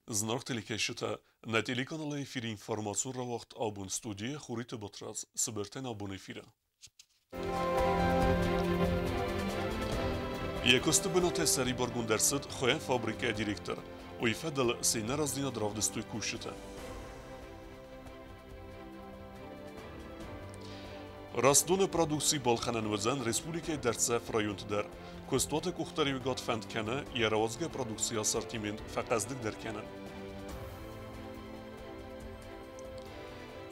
Зынаргъ телекӕсджытӕ, нӕ телеканалы эфиры информацион рауагъд абон студийӕ Хуриты Батрадз, цыбыртӕн абон эфиры. Йӕ куысты бынатӕй сӕрибаргонд ӕрцыд хуыйӕн фабрикӕйы директор. Уый фӕдыл се нӕраздзинад равдыстой кусджытӕ. Растдоны продукци балхӕнӕн уыдзӕн республикӕйы дӕрддзӕф районты дӕр. Куыстуаты къухдариуӕгад фӕнд кӕны йӕ рауадзгӕ продукцийы ассортимент фӕхъӕздыгдӕр кӕнын.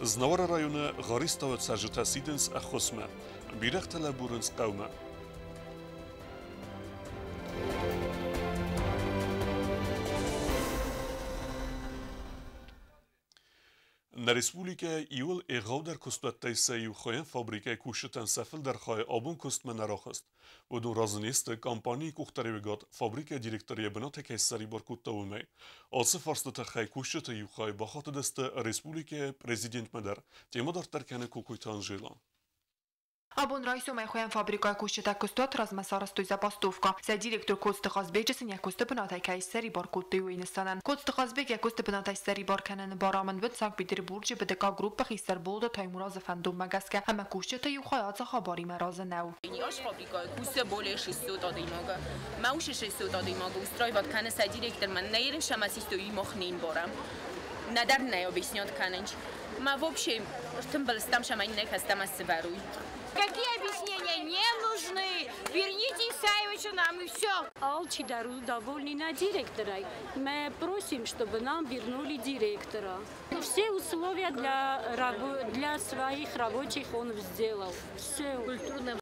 Знауыры районы Гъаристауы цӕрджытӕ сидынц ӕххуысмӕ. Бирӕгътӕ лӕбурынц хъӕумӕ. Нӕ республикӕйы иууыл егъаудӕр куыстуӕттӕй сӕ иу хуыйӕн фабрикӕйы кусджытӕн сӕ фылдӕр хай абон куыстмӕ нӕ рахызт. Уыдон разы не сты, компанийы къухдариуӕгад фабрикӕйы директор йӕ бынаты кӕй ссӕрибар кодта, уымӕй. Ацы фарсты тыххӕй кусджыты иу хай бахатыдысты республикӕйы президентмӕ дӕр. Темӕ дарддӕр кӕны Кокойты Анжела. Абон райсомӕй хуыйӕн фабрикӕйы кусджытӕ куыстуат размӕ сарӕзтой забастовкӕ. Сӕ директор Коцты Хъазбеджы сын йӕ куысты бынатӕй кӕй ссӕрибар кодтой, уый нысанӕн. Коцты Хъазбег йӕ куысты бынатӕй ссӕрибар кӕныны барамынд уыд Санкт-Петербурджы БДК группы хистӕр Болды Таймуразы фӕндонмӕ гӕсгӕ ӕмӕ кусджыты иу хай ацы хабаримӕ разы нӕу. Ас фабрикӕйы кусы более 600 адӕймагы. Мӕ уыцы 600 адӕймагы устраивать кӕны сӕ директор мӕн нӕ ерын сӕмӕ систой мах не мбарӕм. Нӕдӕр нӕ объяснять кӕнынч. Ма вообще тымбыл стам сӕмӕ иннӕ кӕстӕмӕ сывӕруй. Какие объяснения не нужны? Верните Исаевича нам и все. Алчидӕр у довольный на директорой. Мы просим, чтобы нам вернули директора. Все условия для своих рабочих он сделал. Все.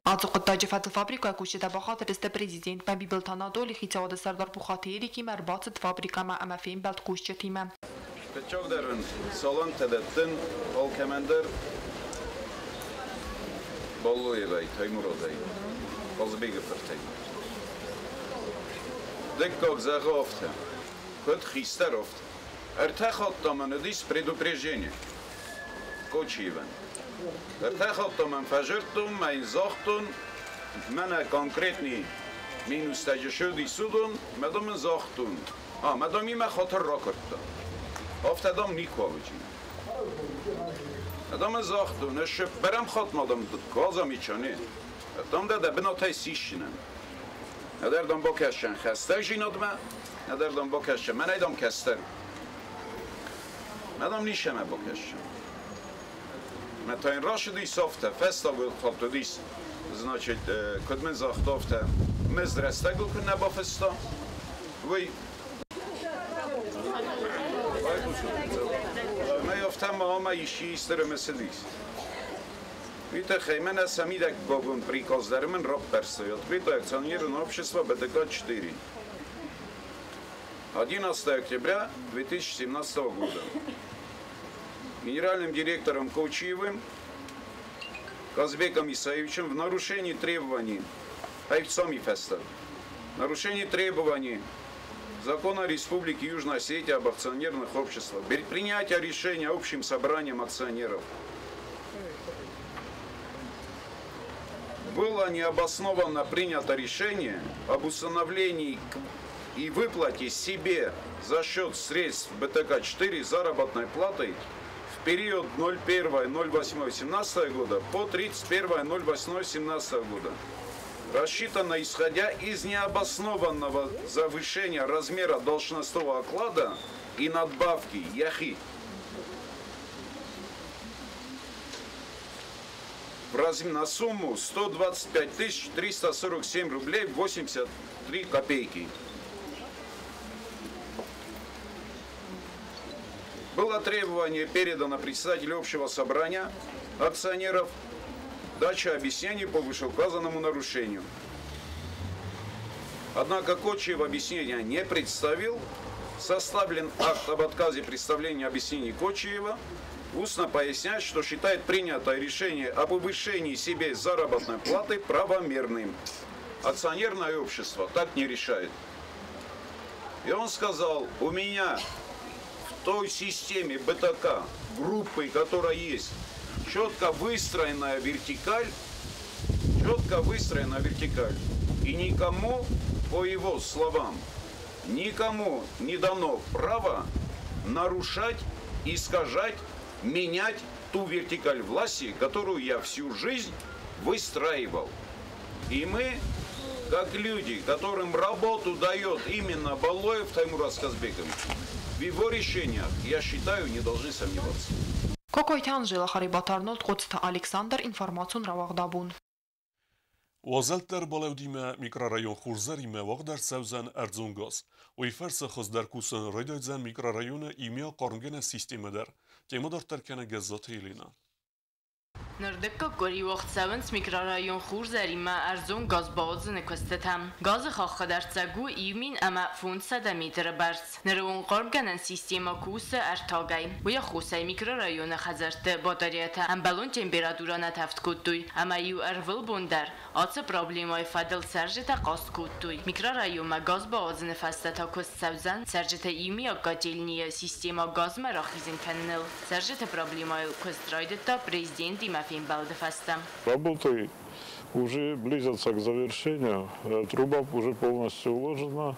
Ацы хъуыддаджы фӕдыл фабрикӕйы кусджытӕ бахатыдысты президентмӕ Бибылты Анатоли, хицауады сӕрдар Пухаты Эрикимӕ, ӕрбацыд фабрикӕмӕ ӕмӕ фембӕлд кусджытимӕ. Фыццагдӕр ын саламтӕ дӕттын алкӕмӕн дӕр Баллоевӕй, Таймуразӕй, Хъазыбеги фыртӕй. Дыккаг зӕгъы афтӕ, куыд хистӕр афтӕ. Ӕртӕ хатт мын уыдис предупреждение Кочиевӕн. Ӕртӕ хатт мӕм фӕзырдтон, мӕ йын загътон, мӕнӕ конкретный минустӕджы сыдис уыдон, мӕ дам ын загътон, мӕ дам имӕ хатыр ракуырдта. Афтӕ дам никуы уыди. Дам ын загътон, ӕз бӕрӕм хатт ма дам газамича не. Дам дӕ дӕ бынатӕй сисдзынӕн. Нӕдӕр дам бакӕсдзӕн хӕстӕгдзинадмӕ, нӕдӕр дам бакӕсдзӕн, мӕнӕй дам кӕстӕр. Мӕ дам нисӕмӕ бакӕсдзӕн. Мӕ та йын рацыдис афтӕ, фӕстаг хатт уыдис, значит, куыд мын загъта афтӕ, мызд рӕстӕгыл куы нӕ бафыста, уый. Мӕ афтӕ ма ӕмӕ исчи исты рымысыдис. Уый тыххӕй мӕнӕ сӕ мидӕггагон приказ дӕр мын раппӕрстой. Открытое акционерное общество БТК-4. 11 октября 2017 года. Генеральным директором Кочиевым Казбеком Исаевичем в нарушении требований, нарушении требований Закона Республики Южная Осетия об акционерных обществах, принятие решения общим собранием акционеров. Было необоснованно принято решение об установлении и выплате себе за счет средств БТК-4 заработной платы в период 01.08.17 года по 31.08.17 года. Рассчитано исходя из необоснованного завышения размера должностного оклада и надбавки ЯХИ на сумму 125 347 рублей 83 копейки. Было требование передано председателю общего собрания акционеров дача объяснений по вышеуказанному нарушению. Однако Кочиев объяснения не представил. Составлен акт об отказе представления объяснений Кочиева. Устно поясняет, что считает принятое решение о повышении себе заработной платы правомерным. Акционерное общество так не решает. И он сказал, у меня в той системе БТК, группы, которая есть, четко выстроенная вертикаль, четко выстроена вертикаль. И никому, по его словам, Никому не дано право нарушать, искажать, менять ту вертикаль власти, которую я всю жизнь выстраивал. И мы, как люди, которым работу дает именно Балоев Таймураз Казбекович, в его решениях, я считаю, не должны сомневаться. Кокойты Анжела, Харибат Арнольд, Коцты Александр, информацион рауагъд Абон. Уазӕлттӕ ӕрбалӕудимӕ микрорайон Хурзӕримӕ уагъд ӕрцӕудзӕн ӕрдзон газ. Уый фӕрцы хуыздӕр кусын райдайдзӕн микрорайоны иумиаг хъармгӕнӕн системӕ дӕр. Темӕ дарддӕр кӕны Гӕззаты Еленӕ. Нырдыккаг къуыри уагъд цӕуынц микрорайон Хурзӕримӕ ӕрдзон газ бауадзыны куыстытӕ. Газы хаххы дӕрддзӕг у 1500 метры бӕрц. Ныры онг хъармгӕнӕн системӕ кусы ӕртагӕй. Уый аххосӕй микрорайоны хӕдзӕртты батареятӕ ӕмбӕлон температурӕ нӕ тӕвд кодтой ӕмӕ-иу ӕрвылбон дӕр ацы проблемӕйы фӕдыл цӕрджытӕ хъаст кодтой. Микрорайонмӕ газ бауадзыны фӕстӕ та куыст цӕудзӕн цӕрджыты иумиаг котельныйы системӕ газмӕ рахизын кӕныныл. Цӕрджыты проблемӕйыл куыст райдыдта президентимӕ фембӕлды фӕстӕ. Работы уже близятся к завершению. Труба уже полностью уложена.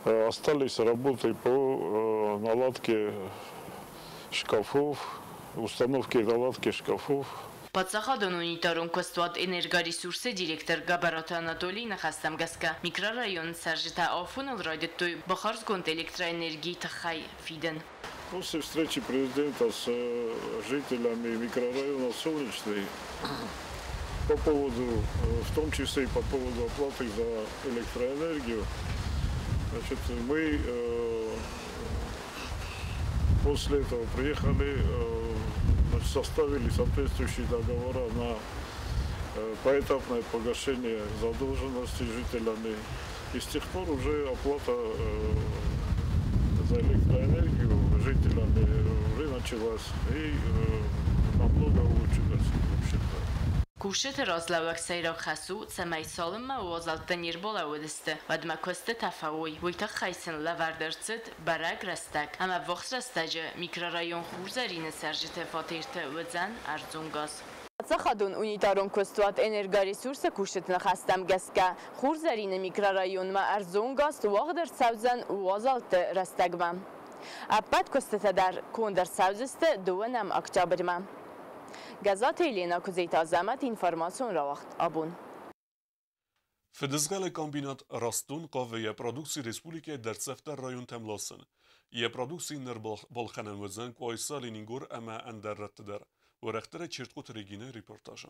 Остались работы по наладке шкафов, установке и наладке шкафов. Паддзахадон унитарон куыстуат «Энергоресурс»-ы директор Гӕбӕраты Анатолийы ныхӕстӕм гӕсгӕ, микрорайоны цӕрджытӕ афоныл райдыдтой бахардзгонд электроэнергийы тыххӕй фидын. После встречи президента с жителями микрорайона Солнечный по поводу, в том числе и по поводу оплаты за электроэнергию, значит, мы после этого приехали, значит, составили соответствующие договора на поэтапное погашение задолженности жителями. И с тех пор уже оплата за электроэнергию жителями уже началась и намного улучшилась, в общем-то. Кусджыты разлӕууӕг сӕйраг хӕс у, цӕмӕй цалынмӕ уазӕлттӕ не рбалӕууыдысты, уӕдмӕ куыстытӕ фӕуой. Уый тыххӕй сын лӕвӕрд ӕрцыд бӕрӕг рӕстӕг. Ӕмӕ ӕввахс рӕстӕджы микрорайон Хурзӕрины цӕрджыты фатерты уыдзӕн ӕрдзон газ. Паддзахадон унитарон куыстуат «Энергоресурс»-ы кусджыты ныхӕстӕм гӕсгӕ, Хурзӕрины микрорайонмӕ ӕрдзон газ уагъд ӕрцӕудзӕн уазӕлтты рӕстӕгмӕ. Ӕппӕт куыстытӕ дӕр конд ӕрцӕудзысты 2-ӕм октябрьмӕ. Гӕззаты Еленӕ, Куыдзеты Азӕмӕт, информацион рауагъд Абон. Фыдызгъӕлы комбинат Растдон хъавы йӕ продукци республикӕйы дӕрддзӕфдӕр районтӕм ласын. Йӕ продукци ныр балхӕнӕн уыдзӕн Къуайса, Ленингор ӕмӕ ӕндӕр рӕтты дӕр. Уӕрӕхдӕрӕй Чертхъоты Регинӕйы репортажы.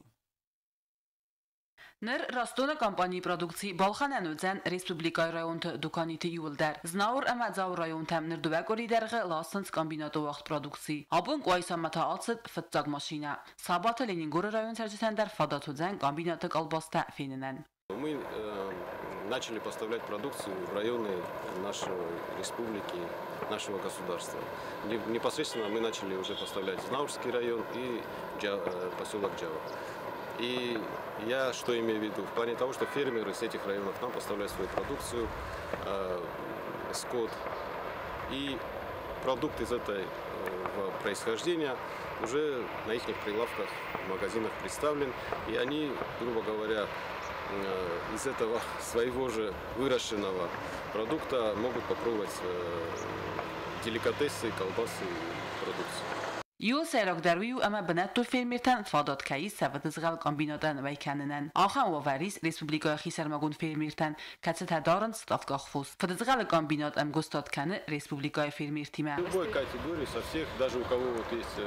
Ныр Растдоны компанийы продукци балхӕнӕн уыдзӕн республикӕйы районты дуканиты иууылдӕр. Знауыр ӕмӕ Дзауы районтӕм ныр дыууӕ къуыри дӕргъы ласынц комбинаты уагъд продукци. Абон Къуайсамӕ та ацыд фыццаг машинӕ. Сабаты Ленингоры район цӕрджытӕн дӕр фадат уыдзӕн комбинаты къалбастӕ фенынӕн. Мы начали поставлять продукцию в районы нашей республики, нашего государства. Непосредственно мы начали уже поставлять Знаурский район и поселок Джава. И я что имею в виду? В плане того, что фермеры с этих районов нам поставляют свою продукцию, скот. И продукт из этой происхождения уже на их прилавках, в магазинах представлен. И они, грубо говоря, из этого своего же выращенного продукта могут попробовать деликатесы, колбасы и продукцию. Иу сӕйрагдӕр уый у, ӕмӕ бынӕттон фермертӕн фадат кӕй ис сӕ фыдызгъӕл комбинатӕн уӕй кӕнынӕн. Ахӕм уавӕр ис республикӕйы хисӕрмагонд фермертӕн, кӕцытӕ дарынц ставкъах фос. Фыдызгъӕлы комбинат ӕмгуыстад кӕны республикӕйы фермертимӕ. Любой категории, со всех, даже у кого вот есть,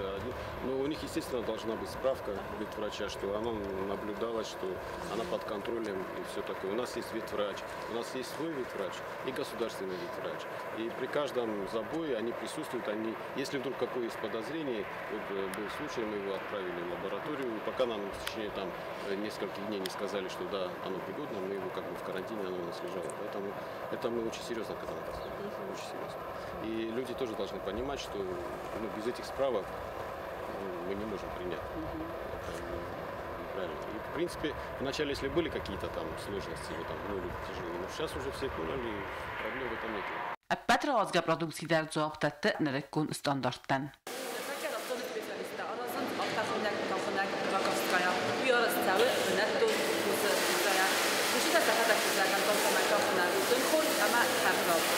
ну, у них, естественно, должна быть справка ветврача, что она наблюдалась, что она под контролем и все такое. У нас есть ветврач, у нас есть свой ветврач и государственный ветврач. И при каждом забое они присутствуют, они, если вдруг какое есть подозрение, вот был случай, мы его отправили в лабораторию, и пока нам в течение там нескольких дней не сказали, что да, оно пригодно, мы его как бы в карантине, оно у нас лежало. Поэтому это мы очень серьезно к этому подходим, очень серьезно. И люди тоже должны понимать, что, ну, без этих справок, ну, мы не можем принять. Это неправильно. И, в принципе, вначале, если были какие-то там сложности, вот, там, ну, люди тяжелые, но сейчас уже все поняли, проблем в этом нет. Ӕппӕт рауадзгӕ продукци дӕр дзуапп дӕтты нырыккон стандарттӕн.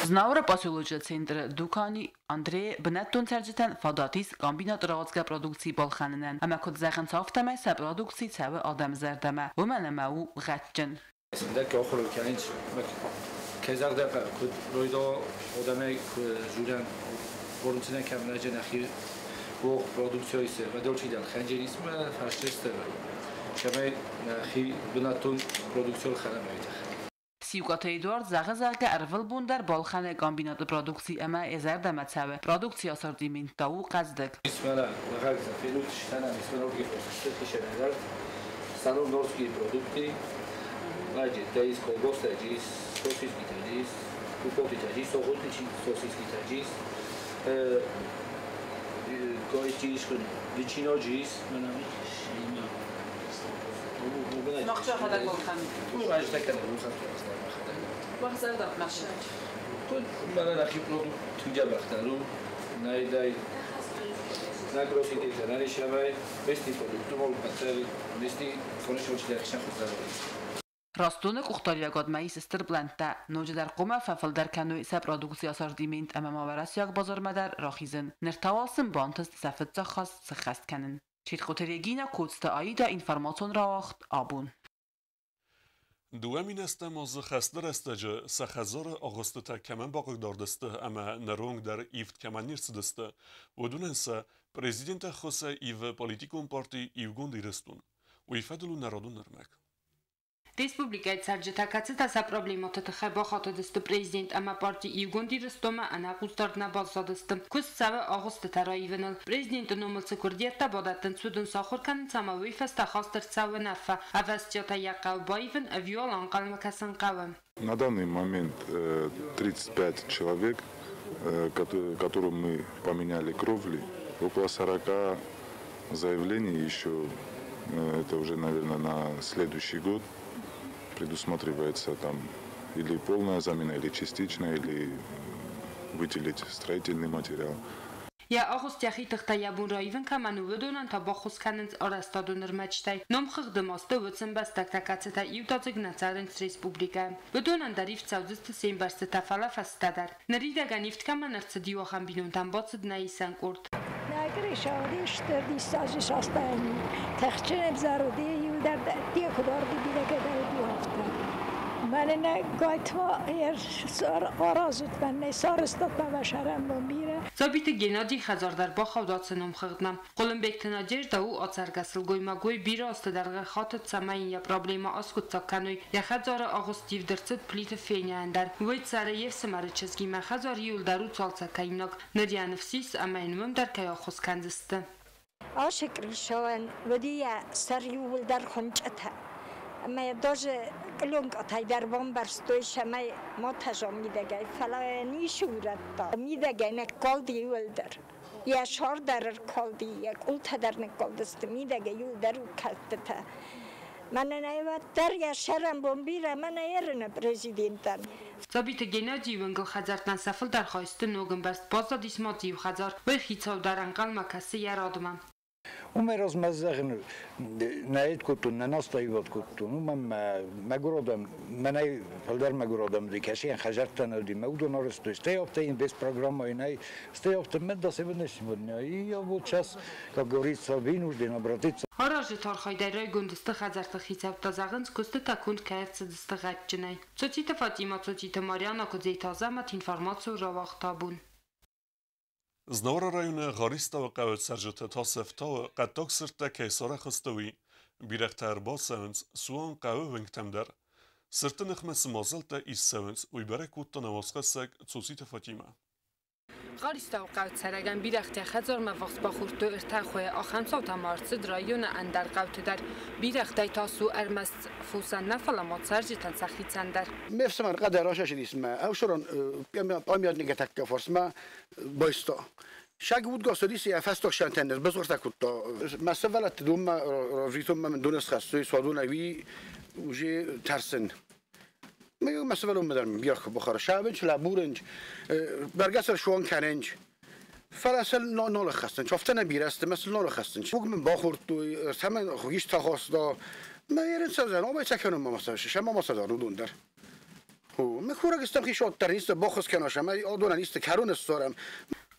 Знауыры поселочы центры дукани Андрей бынӕттон цӕрджытӕн фадат ис комбинаты рауадзгӕ продукци балхӕнынӕн. Ӕмӕ куыд зӕгъынц, афтӕмӕй сӕ продукци цӕуы адӕмы зӕрдӕмӕ, уымӕн ӕмӕ у гъӕдджын. Сиукъаты Эдуард зӕгъы, зӕгъгӕ, ӕрвылбон дӕр балхӕны комбинаты продукци ӕмӕ йӕ зӕрдӕмӕ цӕуы. Продукцийы ассортимент та у хъӕздыг. Растдоны къухдариуӕгадмӕ ис стыр плӕнттӕ, ноджыдӕр хъуамӕ фӕфылдӕр кӕной сӕ продукцийы ассортимент ӕмӕ ма уӕрӕсейаг базармӕ дӕр рахизын. Ныр та уал сын бантыст сӕ фыццаг хӕс сыххӕст кӕнын. Читхъуты Регина, Коцты Аида, информацион рауагъд «Абон». 2008 азы хӕсты рӕстӕджы сӕ хӕдзары агъуыстытӕ кӕмӕн бахъыгдард сты ӕмӕ ныронг дӕр ивд кӕмӕн не рцыдысты, уыдонӕн сӕ президенты ӕххуысӕй ивы политикон парти «Иугонд Ирыстон». Уый фӕдыл у народон ӕрмӕг. Республикӕйы цӕрджытӕ, кӕцытӕ сӕ проблемӕты тыххӕй бахатыдысты президент ӕмӕ парти «Иугонд Ирыстонмӕ», ӕнӕхъусдард нӕ баззадысты. Куыст цӕуы агъуыстытӕ раивыныл. Президенты номыл цы куырдиӕттӕ бадӕттынц, уыдон сахуыр кӕнынц ӕмӕ уый фӕстӕ хаст ӕрцӕуы уынаффӕ, ӕвӕстиатӕй йӕ хъӕуы баивын ӕви уал ӕнхъӕлмӕ кӕсын хъӕуы. На данный момент 35 человек, которым мы поменяли кровли, около 40 заявлений еще, это уже, наверное, на следующий год предусматривается там или полная замена, или частичная, или выделить строительный материал. Йӕ агъуыст йӕхи тыхтӕй йӕ бон раивын кӕмӕн у, уыдонӕн та баххуыс кӕнынц арӕзтадон ӕрмӕджытӕй. Номхыгъды ма сты уыцы ӕмбӕстӕгтӕ, кӕцытӕ иудадзыг нӕ цӕрынц республикӕйы. Уыдонӕн дӕр ивд цӕудзысты се мбӕрцытӕ, фӕлӕ фӕстӕдӕр. Ныридӕгӕн ивд кӕмӕн ӕрцыд, иу ахӕм бинонтӕм бацыд нӕ исӕн къорд. Дзабиты Геннадийы хӕдзар дӕр бахауд ацы номхыгъдмӕ. Хъуылымбегты Надежда у ацӕргӕ сылгоймаг, уый бирӕ азты дӕргъы хатыд, цӕмӕй йын йӕ проблемӕ аскъуыддзаг кӕной. Йӕ хӕдзары агъуыст ивд ӕрцыд Плиты Феняйӕн дӕр. Уый цӕры йе фсымӕры чызгимӕ, хӕдзар иуылдӕр у цалцӕгкӕнинаг. Ныр йӕ ныфс ис, ӕмӕ йын уым дӕр кӕй ӕххуыс кӕндзысты. Ашы крышауӕн уыди йӕ сӕр иууылдӕр хуынчъытӕ. Ӕмӕ йӕ даже къленкъатӕй дӕр бамбӕрзтой, цӕмӕй ма тӕза мидӕгӕй, фӕлӕ йӕ ницы урӕдта. Мидӕгӕй ныккалди иууылдӕр. Йӕ сӕр дӕр ӕркалди, йӕ къултӕ дӕр ныккалдысты, мидӕгӕй иууылдӕр у кӕлдтытӕ. Мӕнӕн ӕвӕддӕр йӕ сӕрӕнбон бирӕ мӕнӕ ерыны президентӕн. Дзабиты Геннадийы уынгыл хӕдзӕрттӕн сӕ фылдӕр хай сты ног ӕмбӕрзт, баззадис ма дзы иу хӕдзар, уый хицау дӕр ӕнхъӕлмӕ кӕсы йӕ радмӕ. Уымӕй размӕ зӕгъын, нӕ кодтон, нӕ настаивад кодтон, уымӕн мӕгуыр адӕм, мӕнӕй фылдӕр мӕгуыр адӕм уыди, кӕсийӕн хӕдзӕрттӕ нӕ уыди, мӕ уыдон арӕзтой. Стӕй афтӕ инвестпрограммӕйы нӕй, стӕй афтӕ мӕ до сегодняшнего дня. И я вот сейчас, как говорится, вынужден обратиться. Аразджыты архайдӕй райгонд сты хӕдзӕртты хицӕуттӕ, зӕгъынц, куыстытӕ конд кӕй ӕрцыдысты гъӕдджынӕй. Цоциты Фатимӕ, Цоциты Марьяна, Куыдзейты Азӕмӕт, информацион рауагъд «Табун». Знауыры районы Гъаристауы хъӕуы цӕрджыты тас ӕфтауы, хъӕддаг сырдтӕ кӕй сарӕх сты, уый. Бирӕгътӕ ӕрбацӕуынц суанг хъӕуы уынгтӕм дӕр. Сырдты ныхмӕ цы мадзӕлттӕ ист цӕуынц, уый бӕрӕг кодта нӕ уацхӕссӕг Цоциты Фатимӕ. Гъаристауы хъӕуы цӕрӕгӕн бирӕгътӕ хӕдзармӕ ввахс бахордтой ӕртӕ хойы. Ахӕм цаутӕ ма ӕрцыд районы ӕндӕр хъӕуты дӕр. Бирӕгътӕй тас у ӕрмӕст фосӕн нӕ, фӕлӕ ма цӕрджытӕн сӕхицӕн дӕр. Ме фсымӕр хъӕды расасидис мӕ ӕвсырон памятника тӕккӕ фарсмӕ байста. Шаг удгасадис йӕ фӕстаг шантӕн базгъорта кодта. Мӕ сывӕллӕтты донмӕ равзитонмӕ мын дон схӕссой, суадон ӕви уже тӕрсын. Мӕ сывӕллонмӕ дӕр бирӕ бахӕры. Сабынч, лӕбурынч, бӕргӕ сыл суан кӕнынч. Фӕлӕ сыл нал ӕххӕссынч. Афтӕ нӕ бирӕ сты, мӕ сыл нал ӕххӕссынч. Уг мын бахордтой, цӕмӕн хугист ахаста. Мӕ ерын цӕудзӕн, омӕ цӕ кӕнын ма ма сӕ ма ма уыдон дӕр. Мӕ хурагыстӕм хишоттар ницы боххуыс кӕнос ӕмӕ адонӕн исты кӕрон ссарӕм.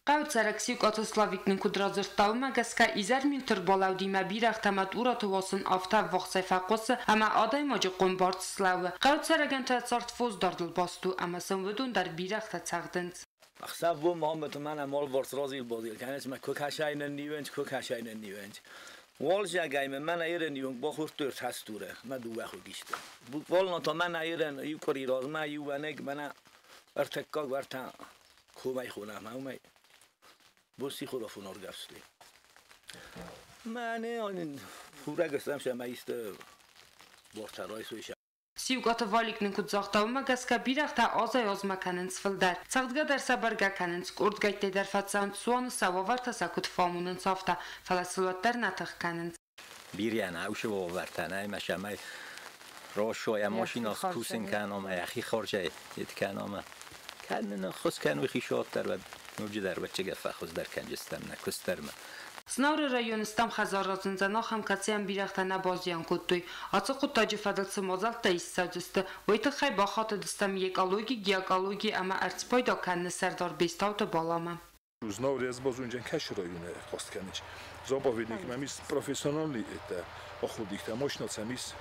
Хъӕуы цӕрӕг Сиукъаты Славик нын куыд радзырдта, уымӕ гӕсгӕ изӕрмилты рбалӕудимӕ бирӕгътӕ ӕмӕ Тъураты уасын афтӕ ӕввахсӕй фӕхъуысы, ӕмӕ адӕймаджы хъуын-барц слӕууы. Хъӕуы цӕрӕгӕн та цард фосдардыл баст у, ӕмӕ сын уыдон дӕр бирӕгътӕ цӕгъдынц. Ӕхсӕв бон Мохаммед мӕнӕ малварс разил-базил кӕнынц, мӕ куы кӕсай нынниуынц, куы кӕсай нынниуынц. Уалзӕгӕй мын мӕнӕ ерын иунг бахордтой ӕртӕ мӕ дыууӕ хугисты. Буквально та мӕнӕ ерын иу къуыри размӕ иу уӕныг мӕнӕ ӕртыккаг уӕртӕ комӕй хонӕм, уымӕй бон сихорафон аргӕвстой. Мӕнӕ хурӕг стӕм сӕ исты бортӕ райсой. Сиукъаты Валик нын куыд загъта, уымӕ гӕсгӕ бирӕгътӕ азӕй-азмӕ кӕнынц фылдӕр. Цӕгъдгӕ дӕр сӕ бӕргӕ кӕнынц, къордгӕйттӕй дӕр фӕцӕуынц цуаны, сӕ уавӕртӕ сӕ куыд фӕамонынц, афтӕ, фӕлӕ сыл уӕддӕр нӕ тых кӕнынц. Бирӕ нӕ уавӕртӕ нӕй, мӕ сӕмӕй росой машина кусын кӕном, ӕхи хорзӕй ит кӕном. Кӕнын ӕххуыс кӕн уый хишоттар, ноджыдӕр вӕччегӕ фӕхуыздӕр кӕнджыстӕм нӕ куыстдӕрмӕ. Знауыры районы стӕм хӕдзар разындзӕн ахӕм, кӕцыйӕн бирӕгътӕ нӕ базиан кодтой. Ацы хъуыддаджы фӕдыл цы мадзӕлттӕ ист цӕудзысты, уый тыххӕй бахатыдыстӕм экологи, геокологи ӕмӕ ӕрдзпайда кӕныны сӕрдар Бестауты Баламӕ. Знауыр ez базунджен кӕсы районы хъаст кӕнынц. Заповедник мис профессиональный это охотник, мощно мис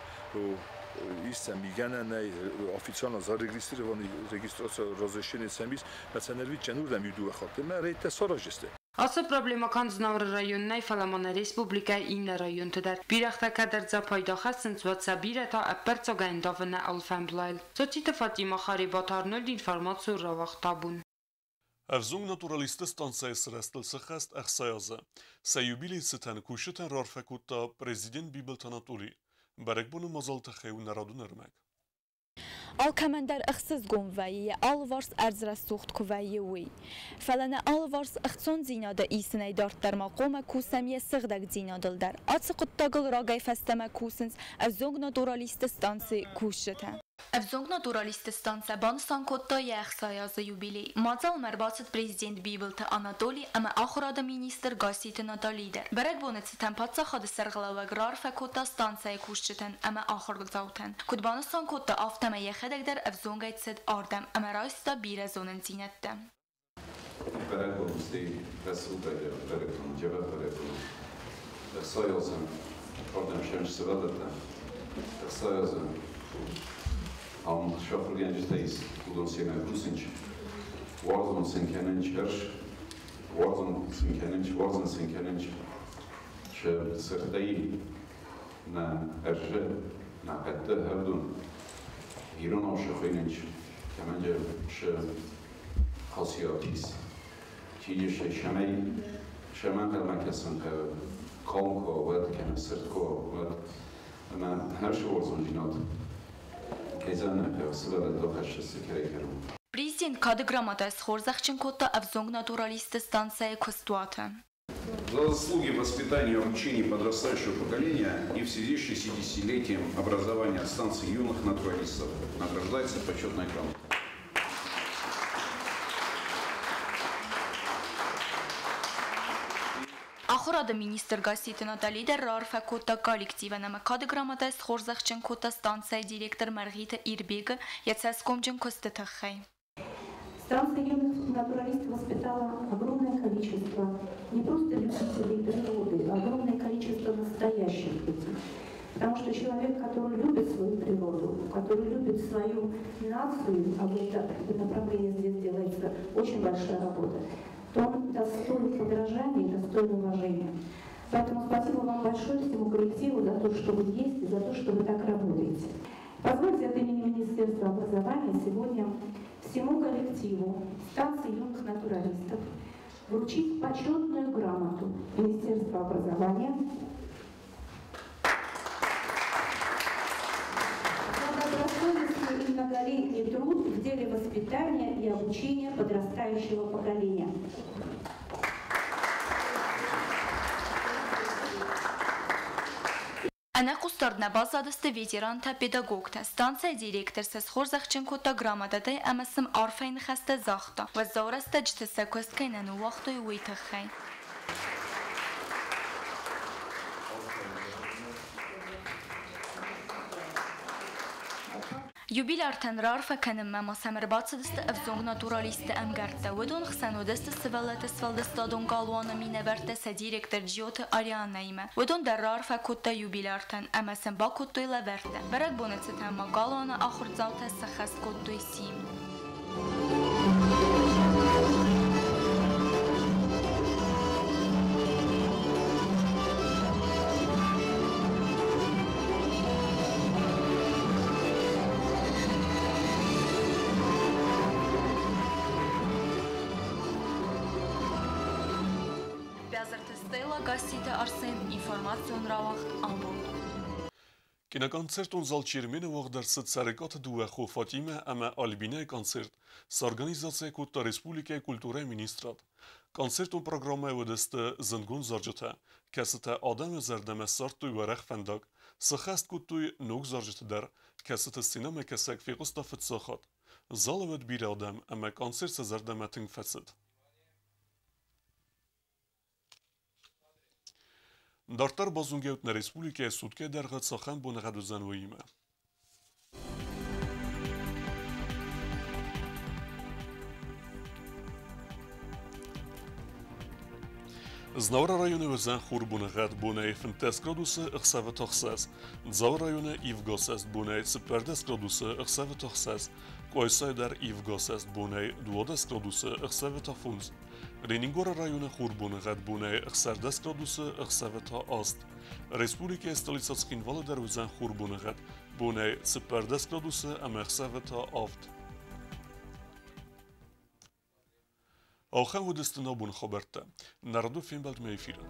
исца мигана официально зарегистрированный регистрация разрешение самис национальный чанурдам юду хатты мӕ рейте саражисты. Ацы проблемӕ канд Знауыры районы нӕй, фӕлӕ ма нӕ республикӕйы иннӕ районты дӕр. Бирӕгътӕ кӕд ӕрдзӕ пайда хӕссынц, уӕд сӕ бирӕтӕ ӕппӕрццагӕй ӕндавы нӕ алфӕмблайыл. Цоциты Фатима, Харебаты Арнольд, информацион рауагъд Табун. Ӕвзонг натуралистты станцӕйы сырӕзтыл сыххӕст 60 азы. Сӕ юбилейы цытӕн кусджытӕн раарфӕ кодта президент Бибылты Анатоли. Бӕрӕгбоны мадзалы тыххӕй у нӕ радон ӕрмӕг. Алкӕмӕн дӕр ӕхсызгон вӕййы, йӕ алыварс ӕрдз рӕсугъд куы вӕййы, уый. Фӕлӕ нӕ алыварс ӕхцондзинады исынӕй дарддӕр ма хъуамӕ кусӕм йӕ сыгъдӕгдзинадыл дӕр. Ацы хъуыддагыл рагӕй фӕстӕмӕ кусынц ӕвзонг натуралистты станцийы кусджытӕ. Ӕвзонг натуралистты станцӕ банысан кодта йӕ 60 азы юбилей. Мадзалмӕ ӕрбацыд президент Бибылты Анатоли ӕмӕ ахуырады министр Гасситы Натали дӕр. Бӕрӕгбоны цытӕн паддзахады сӕргълӕууӕг раарфӕ кодта станцӕйы кусджытӕн ӕмӕ ахуырдзаутӕн. Куыд банысан кодта, афтӕмӕй йӕхӕдӕг дӕр ӕвзонгӕй цыд ардӕм ӕмӕ райста бирӕ зонындзинӕдтӕ. Бӕрӕгбон стӕй рӕсугъд бӕрӕгбон, джӕбӕх бӕрӕгбон. 60 азы ардӕм сӕм сывӕллӕттӕ, 60 азы ам шофыргӕнджытӕ ис, уыдон семӕ кусынц, уарзон сын кӕнынц ӕрс, уарзон сын кӕнынц, уарзын сын кӕнынц сӕ сырдӕй нӕ ӕрзы, нӕ хъӕдты хӕрдон иронау сӕ хуыйнынц, кӕмӕнджы сӕ хасиат ис. Чины сӕ сӕмӕй сӕмӕ ӕнхъӕлмӕ кӕсын хъӕуы, калм куы уа, уӕд, кӕнӕ сырд куы уа, уӕд. Ӕмӕ хӕрзы уарзондзинад кӕй зӕгъын ӕй хъӕуы, сывӕллӕттыл хӕссы кӕрӕй-кӕрон. Президент кады грамотӕ схорзӕхджын кодта ӕвзонг натуралистты станцӕйы куыстуаты. За заслуги в воспитании и обучении подрастающего поколения и в связи с 60-летием образования станции юных натуралистов награждается почетной грамотой. Ахуырады министр Гасситы Натали дӕр раарфӕ кодта коллективӕн ӕмӕ кады грамотӕ схорзӕхджын кодта станцӕйы директор Мӕргъиты Ирбегы йӕ цӕсгомджын куысты тыххӕй. Станция юных натуралистов воспитала огромное количество не просто любителей природы, а огромное количество настоящих людей. Потому что человек, который любит свою природу, который любит свою нацию, а в этом направлении здесь делается очень большая работа, то он достоин подражания и достоин уважения. Поэтому спасибо вам большое, всему коллективу, за то, что вы есть и за то, что вы так работаете. Позвольте от имени Министерства образования сегодня всему коллективу станции юных натуралистов вручить почетную грамоту Министерства образования за добросовестный и многолетний труд в деле воспитания и обучения подрастающего поколения. Ӕнӕхъусдард нӕ баззадысты ветерантӕ, педагогтӕ. Станцӕйы директор сӕ схорзӕхджын кодта грамотӕтӕй ӕмӕ сын арфӕйы ныхӕстӕ загъта, уӕззау рӕстӕджыты сӕ куыст кӕй нӕ ныууагътой, уый тыххӕй. Юбиляртӕн раарфӕ кӕнынмӕ ма сӕм ӕрбацыдысты ӕвзонг натуралистты ӕмгӕрттӕ. Уыдон хсӕн уыдысты сывӕллӕтты сфӕлдыстадон галуаны минӕвӕрттӕ сӕ директор Джиоты Арианнаимӕ. Уыдон дӕр раарфӕ кодтой юбиляртӕн ӕмӕ сын бакодтой лӕвӕрттӕ. Бӕрӕгбоны цытӕн ма галуаны ахуырдзаутӕ сӕххӕст кодтой симд. Бязырты Стелла, Гасситы Арсен, информацион рауагъд «Абон». Киноконцертон зал Чермены уагъд ӕрцыд Цӕрыкъаты дыууӕ хо Фатимӕ ӕмӕ Альбинӕйы концерт. Сорганизаци кодта республикӕйы культурӕйы министрад. Концертон программӕйы уыдысты зындгонд зарджытӕ, кӕцытӕ адӕмы зӕрдӕмӕ ссардтой уӕрӕх фӕндаг. Сыххӕст кодтой ног зарджыты дӕр, кӕцыты сценӕмӕкӕсӕг фехъуыста фыццаг хатт. Залы уыд бирӕ адӕм ӕмӕ концерт сӕ зӕрдӕмӕ тынг фӕцыд. Дарддӕр базонгӕут нӕ республикӕйы суткӕйы дӕргъы цахӕм боныгъӕд уыдзӕн, уыимӕ. Знауыры районы уыдзӕн хурбоныгъӕд бонӕй 15 градусы, ӕхсӕвы та 6. Дзауы районы ивгӕ сӕст бонӕй 14 градусы, ӕхсӕвы та 6. Къуайсайы дӕр ивгӕ сӕст бонӕй 12 градусы, ӕхсӕвы та 5. Ленингоры районы хурбоныгъӕд бонӕй 16 градусы, ӕхсӕвы та 8. Республикӕйы столицӕ Цхинвалы дӕр уыдзӕн хурбоныгъӕд бонӕй 14 градусы ӕмӕ ӕхсӕвы та 7. Ахӕм уыдысты нӕ боны хабӕрттӕ. Нӕ радон фембӕлдмӕ эфиры.